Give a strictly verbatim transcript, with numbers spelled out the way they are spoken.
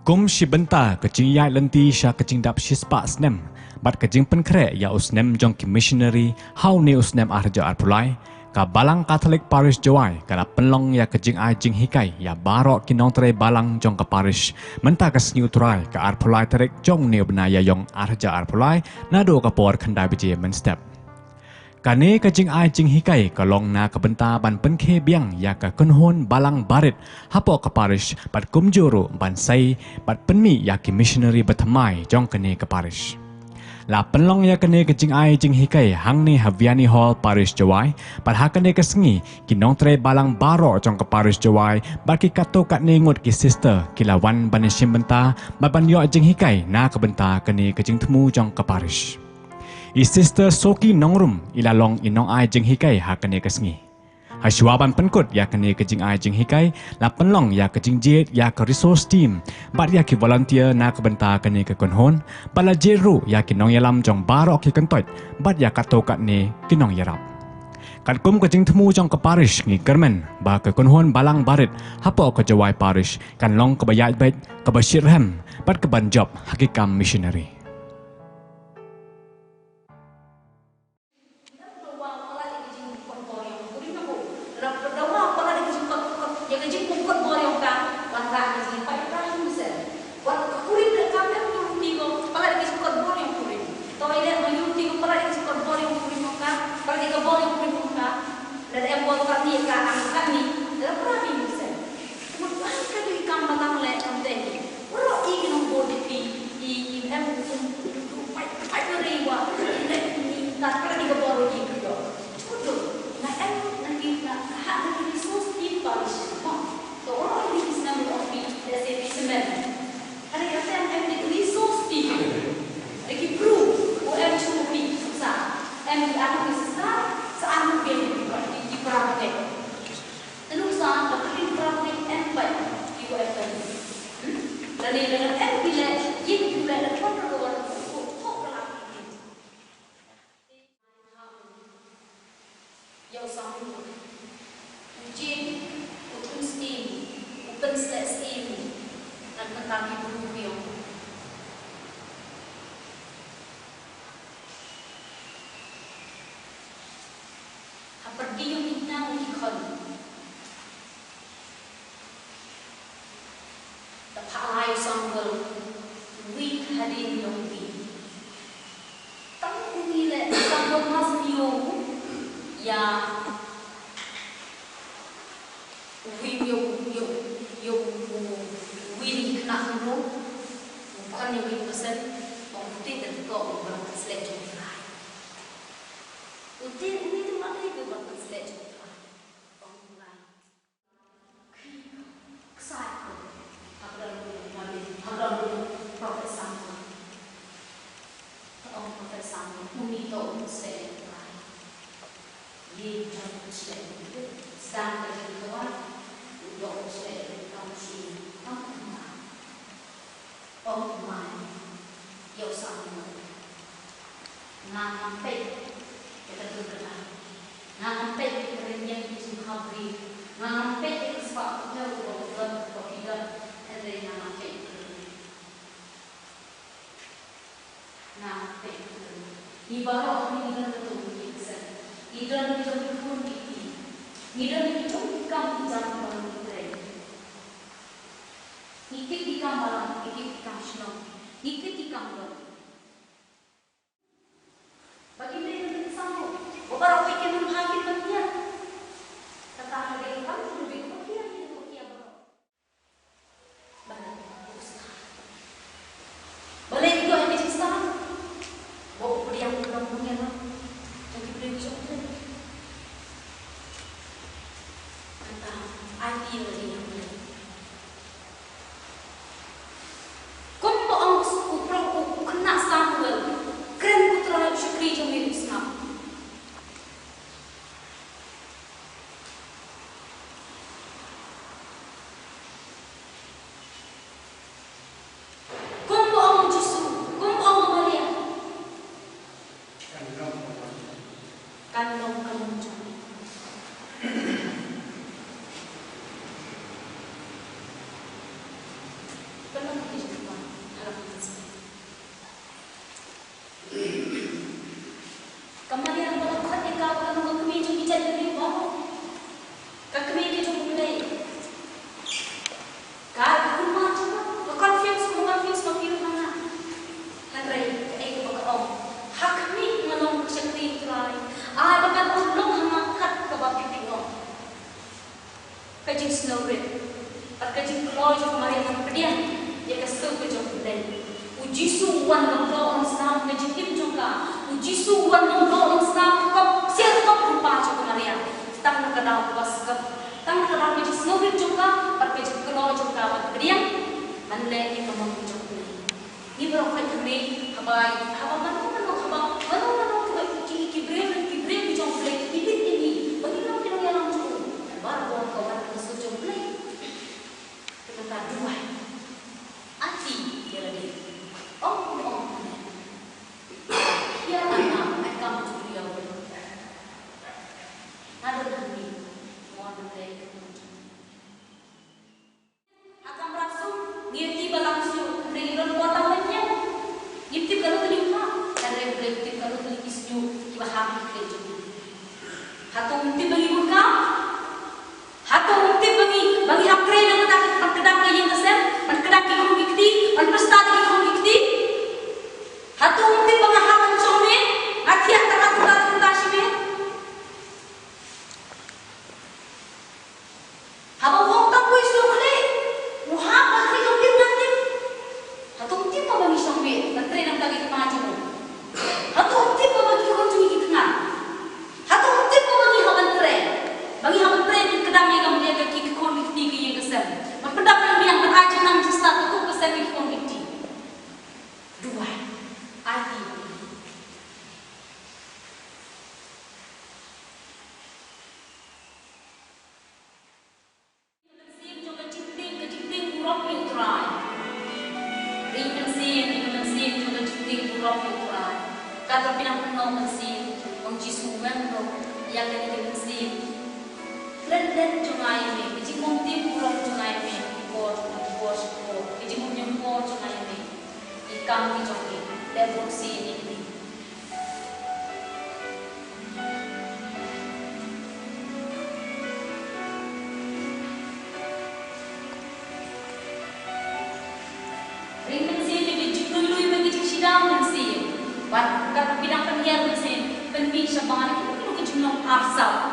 Kum shi bynta ka jingïaid lynti sha ka jingdap shispah snem bad ka jingpynkhreh ïa u snem jong ki missionary ha une u snem ar hajar arphew lai, ka Balang Katholik Parish Jowai ka la pynlong ïa ka jingai jinghikai ïa baroh ki nongtrei balang jong ka parish mynta ka sngi U Trai, ka arphew lai tarik jong une u bnai Ïaïong ar hajar arphew lai, naduh ka por khyndai baje mynstep. Kane ka jingai jinghikai ka long na ka bynta ban pynkhie biang ïa ka kynhun balang barit hapoh ka parish bad kumjuh ruh ban sei bad pynmih ïa ki missionary bathymmai jong kane ka parish. La pynlong ïa kane ka jingai jinghikai hangne ha Vianney Hall, Parish Jowai, bad ha kane ka sngi ki nongtrei balang baroh jong ka Parish Jowai bad ki katto katne ngut ki sister ki la wan ban ïashim bynta bad ban ïoh jinghikai na ka bynta kane ka jingthmu jong ka parish. I Sister Soki Nongrum i la long i nongai jinghikai ha kane ka sngi. Hashwa ban pynkut ïa kane ka jingai jinghikai, la pynlong ïa ka jingjied ïa ka resource team bad ïa ki volunteer na ka bynta kane ka kynhun, bad la jied ruh ïa ki nongïalam jong baroh ki kyntoit bad ïa katto katne ki nongïarap. Katkum ka jingthmu jong ka parish, ngi kyrmen ba ka kynhun balang barit hapoh ka Jowai Parish kan long kaba ïaid beit, kaba shitrhem bad kaban jop ha ki kam missionary. Waroh i ki nongbud jong phi, i, i em u sum, u, u, pait, pait, u rei wa, i leh, i, i, ta, ka la dei ka bor i ki ïoh. Chut, nga em, na ki, na, ha, na ki resource team parish, mo. To waroh i ki snem u ong phi, lehse phi snem. Hynrei ka snem em ki resource team. Ki crew, u em shuh phi, sa. Em ki arngut ki sister, sa arngut ki, ki, ki para bangeit. Te nuksa, ka ktien Prabhu em pat, ki wa em pat. Hmm? Lane, lane em ki leh, ïing ki leh, lane khon ka wan, ko, ko ka la ki. Ïa u Samuel. U jied, u tun syiem, u pynsleh syiem. Ngan pynta ki bru biang. Ha pyrdi jong ki kñia ki khun. Da phah lai u Samuel, uwei hadien jong uwei. Tang uwei leh u Samuel ma sniew ïa uwei, ïa u, ïa u, ïa u, uwei na ki khynnah khynroo, u khun ïa uwei u pasent, ong u te da to u ba sleh jong u Trai. U te, u te ma dei u ba sleh jong u Trai. Ong u Trai. Ksai ko, ha ka don u nabi, ha ka don u prophet Samuel. Ka ong prophet Samuel, uni to u sleh u Trai. Ïa jong u sleh u Trai. Sdang ka jingkhawai, u to u sleh u Trai, u sleh u Trai. Ong u Trai ïa u Samuel. Nga ngam peit ïa ka dur ka dar. Nga ngam peit ïa ka rynïeng ka jingkha bri. Nga ngam peit ïa ka spah ka phew kaba phi don, kaba phi don. Hynrei nga ngam peit ïa ka dur. Nga ngam peit ïa ka dur. Ngi baroh ngi don ka dur ngi ksen. Ngi don ki jong ki khun ki kti. Ngi don ki jong ki kam ki jam ki baroh ngi trei. Ngi kit ki kam balang, ngi kit ki kam shnong, ngi kit ki kam dong. Ba ki briew ki sam ko, ba baroh ki kin ym ha kin ym ïa. Kata ka dei ka kam, ki briew ki ïa, ki ïa baroh. Balei, u star. Balei ki ïa ki star? Ba u pdiang u dong u ïa. Ki briew ki ong. Kata ai ki ïa ki ïa. Kumba ong u pro-, u, u khynnah Samuel, kren ko Trai, u shakri jong me u sngap. Kumba ong u Jisu, kumba ong u Maria. Kan long ka mon jong me. Sngewrit. Bad ka jingkloi jong ka Maria ka pdiang ïa ka sur ka jong U Blei. U Jisu u wan long doh long snam ka jingim jong ka. U Jisu u wan long doh long snam ka kop siar kop rupa jong ka Maria. Tang na ka daw ka skhem, tang na ka daw ka jingsngewrit jong ka bad ka jingkloi jong ka ban pdiang ban leh ïa ka mon ka jong U Blei. Ngi baroh khot hangne, haba, haba mano mano, haba mano mano kiba ki, ki briew, ki briew ki jong U Blei ki mih ïa ngi ba ngin long ki nongïalam jong u. Baroh ka wan ka sur jong U Blei. Te mynta duwai. Aunty, ïa lade. Ong, ong, ong. Here I am, I come to do your will. Nga don hangne. Mo na te. Ha kamra sum, ngi ïa ti ba lang shu, hynrei ngi don por tang ban ñiew. Ngim tip katno tylli u kham, hynrei U Blei u tip katno tylli ki shñiuh kiba ha ki kjat jong ngi. Hato um tip ba ngi bun kam? Hato um tip ba ngi, ba ngi hap trei na ka bynta ban kdang ka ïing ka sem, ban kdang ki khun ki kti, ban pynstad ïa ki khun ki kti? Hato um tip ba nga hap ban shong miet, nga thiah tang ha kata kata shimet? Haba u ong tang poi sha u khlieh, u hap ban khlieh ïa u ïing, nga tip. Hato um tip ba ngi shong miet ban trei na ka bynta ki kma jong u? Hato um tip ba ki khun jong ngi ki thngan? Hato um tip ba ngi hap ban trei, ba ngi hap ban trei ban kdang ïa ka, ïa ka, ki khun ki kti, ka ïing ka sem, ban pyndap ïa u ïing, ban ai jingnang jingstad ka khun ka sem, ki khun ki kti? Duwai. Aiti. Mynsiem jong ka jingtieng, ka jingtieng burom ïa U Trai. Ring mynsiem, ring mynsiem jong ka jingtieng burom ïa U Trai. Ka dei pynang pynlong mynsiem, ong Jisu mem dong, ïa kane ka mynsiem. Kren kren jong nga ïa me, ka jingmom tieng burom jong nga ïa me, ki por, ki por, ki por, ka jingmom ñiewkor jong nga ïa me. Ki kam ki jong ki, leh burom sien ïa kine. Ring mynsiem ïa ka jingluilui bad ka jingshida mynsiem. Bad katba phi dang pynhiar mynsiem, pynmih shabar ïa kino kino ki jinglong arsap.